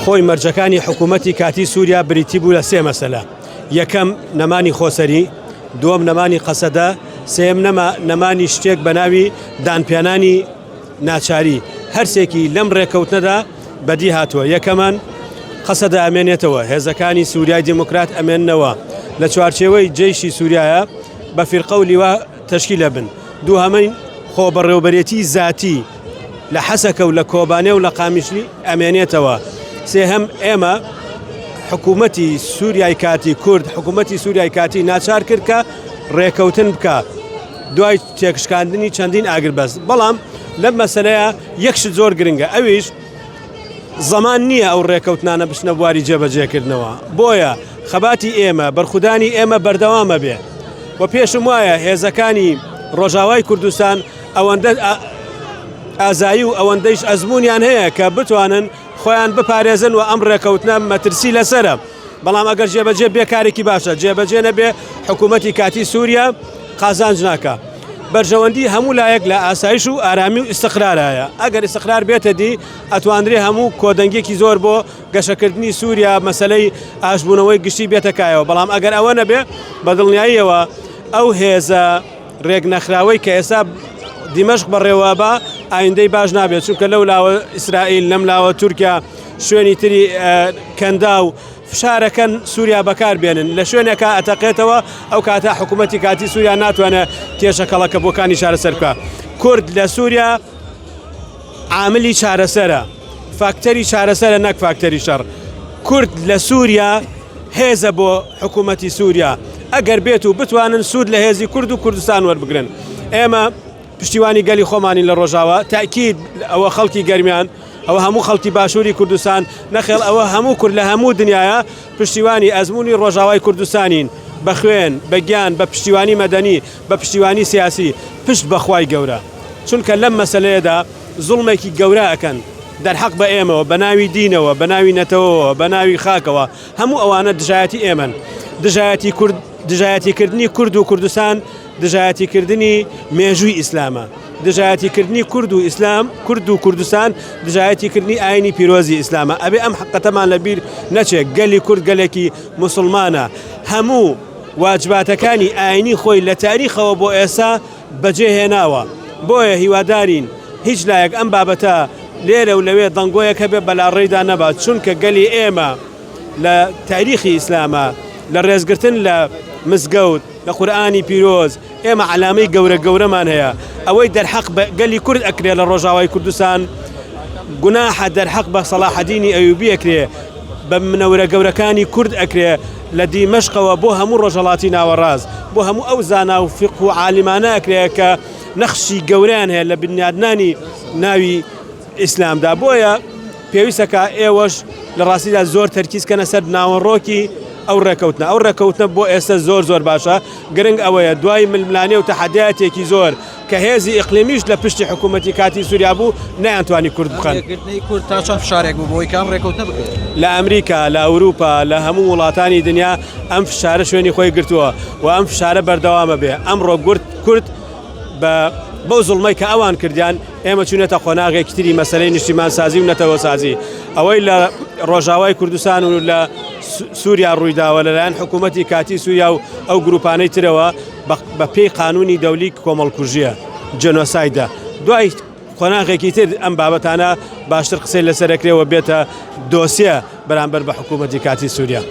خۆی مەرجەکانی حکوومەتی کاتی سووریا بریتی بوو لە سێ مەسەلە، یەکەم نەمانی خۆسەری، دووەم نەمانی قەسەدە، سێیەم نەما نەمانی شتێک بە ناوی دانپیانانی ناچاری، هەرسێکی لەم ڕێککەوتنەدا بەدی هاتووە، یەکەمان قەسەدە ئەمێنێتەوە، هێزەکانی سووریای دیموکرات ئەمێننەوە لە چوارچێوەی جەیشی سووریایە بە فیرقە و لیوا تەشکیل ئەبن، دووهەمین خۆبەڕێوبەرێتی زاتی لە حەسەکە و لە کۆبانێ و لە قامیشلی ئەمێنێتەوە. سێهەم ئێمە حکوومەتی سووریای کاتی کورد حکوومەتی سووریای کاتی ناچار کرد کە ڕێکەوتن بکە دوای تێکشکاندنی چەندین ئاگربەست بەڵام لەم مەسەلەیە یەک شت زۆر گرنگە ئەویش زەمان نییە ئەو ڕێکەوتنانە بچنە بواری جێبەجێکردنەوە بۆیە خەباتی ئێمە بەرخودانی ئێمە بەردەوامە بێ و پێشم وایە هێزەکانی ڕۆژاوای کوردستان ئەوەندە ئازایی و ئەوەندەیش ئەزمونیان هەیە کە بتوانن خۆیان بپارێزن و ئەم ڕێکەوتنە مەترسی لەسرە بەڵام ئەگەر جێبەجێ بێ کارێکی باشە جێبەجێ نەبێ حکوومەتی کاتی سووریا قازانج ناکە. بەرژەوەندی هەموو لایەک لە ئاسایش و ئارامی و ئیسقرارایە ئەگەر ئیسقرار بێتە دی ئەتوانرێ هەموو کۆدەنگێکی زۆر بۆ گەشەکردنی سووریا مەسلەی ئاشبوونەوەی گشتی بێتە کایەوە بەڵام ئەگەر ئەوە نەبێ بە دڵنیاییەوە ئەو هێزە رێکنەخراوەی کە ئێستا دیمەشق بەڕێوە بە ئایندەی باش نابێت چونکە لەو لاوە ئیسرائیل لەم لاوە تورکیا شوێنی تری کەندا و فشارەکەن سووریا بەکار بێنن لە شوێنێکا ئەتەقێتەوە ئەو کاتە حکوومەتی کاتی سووریا ناتوانێت کێشە کەڵەکەبووەکانی چارەسەر بکە کورد لە سووریا عاملی چارەسەرە فاکتەری چارەسەرە نەک فاکتەری شەڕ کورد لە سووریا هێزە بۆ حکوومەتی سووریا ئەگەر بێت و بتوانن سوود لە هێزی کورد و کوردستان وەربگرن ئێمە پشتیوانی گەلی خۆمانین لە ڕۆژاوا تاکید ئەوە خەڵکی گەرمیان ئەوە هەموو خەڵکی باشووری کوردستان نەخێڵ ئەوە هەموو کورد لە هەموو دنیاە پشتیوانی ئەزمموی ڕۆژاوای کوردستانین بە خوێن بە گیان بە پشتیوانی مەدەنی بە پشتیوانی سیاسی پشت بەخوای گەورە چونکە لەم مەسلەیەدا زوڵمێکی گەورە ئەکەن دەرحەق بە ئێمەوە بە ناوی دینەوە بە ناوی نەتەوەوە بە ناوی خاکەوە هەموو ئەوانە دژایەتی ئێمەن دژایەتی کورد دژایەتیکردنی کورد و کوردستان دژایەتیکردنی مێژووی ئیسلامە دژایەتیکردنی کورد و ئیسلام کورد و کوردستان دژایەتیکردنی ئاینی پیرۆزی ئیسلامە ئەبێ ئەم حقەتەمان لەبیر نەچێت گەلی کورد گەلێکی مسلمانە هەموو واجباتەکانی ئاینی خۆی لە تاریخەوە بۆ ئێستا بەجێ هێناوە، بۆیە هیوادارین هیچ لایەک ئەم بابەتە لێرە و لەوێ دەنگۆیەک هەبێ بەلاڕێیدا نەبات، چونکە گەلی ئێمە لە تاریخی ئیسلامە لە ڕێزگرتن لە مزگەوت، لە قورئانی پیرۆز، ئێمە عەلامەی گەورە گەورەمان هەیە، ئەوەی دەرحەق بە گەلی کورد ئەکرێ لە ڕۆژاوای کوردستان گوناحە دەرحەق بە سەڵاحەدینی ئەیوبی ئەکرێ، بە منەورە گەورەکانی کورد ئەکرێ لە دیمەشقەوە بۆ هەموو ڕۆژهەڵاتی ناوەڕاست، بۆ هەموو ئەو زانا و فیقه و عالیمانە ئەکرێ کە نەخشی گەورەیان هەیە لە بنیادنانی ناوی ئیسلامدا. بۆیە پێویستە کە ئێوەش لە ڕاستیدا زۆر تەرکیز کەنە سەر ناوەڕۆکی ئەو ڕێکەوتنە. ئەو ڕێکەوتنە بۆ ئێستا زۆر زۆر باشە. گرنگ ئەوەیە دوای ململانێ و تەحەدیاتێکی زۆر کە هێزی ئیقلیمیش لە پشتی حکوومەتی کاتی سووریا بوو، نەیانتوانی کورد بخەن. یەکگرتنەی کورد تا چەند فشارێک بوو بۆی کە ئەم ڕێکەوتنە بکرێت؟ لە ئەمریکا، لە ئەوروپا، لە هەموو وڵاتانی دنیا ئەم فشارە شوێنی خۆی گرتووە و ئەم فشارە بەردەوامە بێ. ئەمڕۆ گورد کورد بە بەو زوڵمەی کە ئەوان کردیان، ئێمە چوونەتە قۆناغێکی تری مەسەلەی نیشتیمانسازی و نەتەوەسازی. ئەوەی لە ڕۆژاوای کوردستان و لە سووریا ڕوویداوە لەلایەن حکوومەتی کاتی سووریا و ئەو گرووپانەی ترەوە، بە پێی قانونی دەولی کۆمەڵکوژیە، جێنۆسایدە. دوای قۆناغێکی تر ئەم بابەتانە باشتر قسەی لەسەر ئەکرێ و بێتە دۆسیە بەرامبەر بە حکوومەتی کاتی سووریا.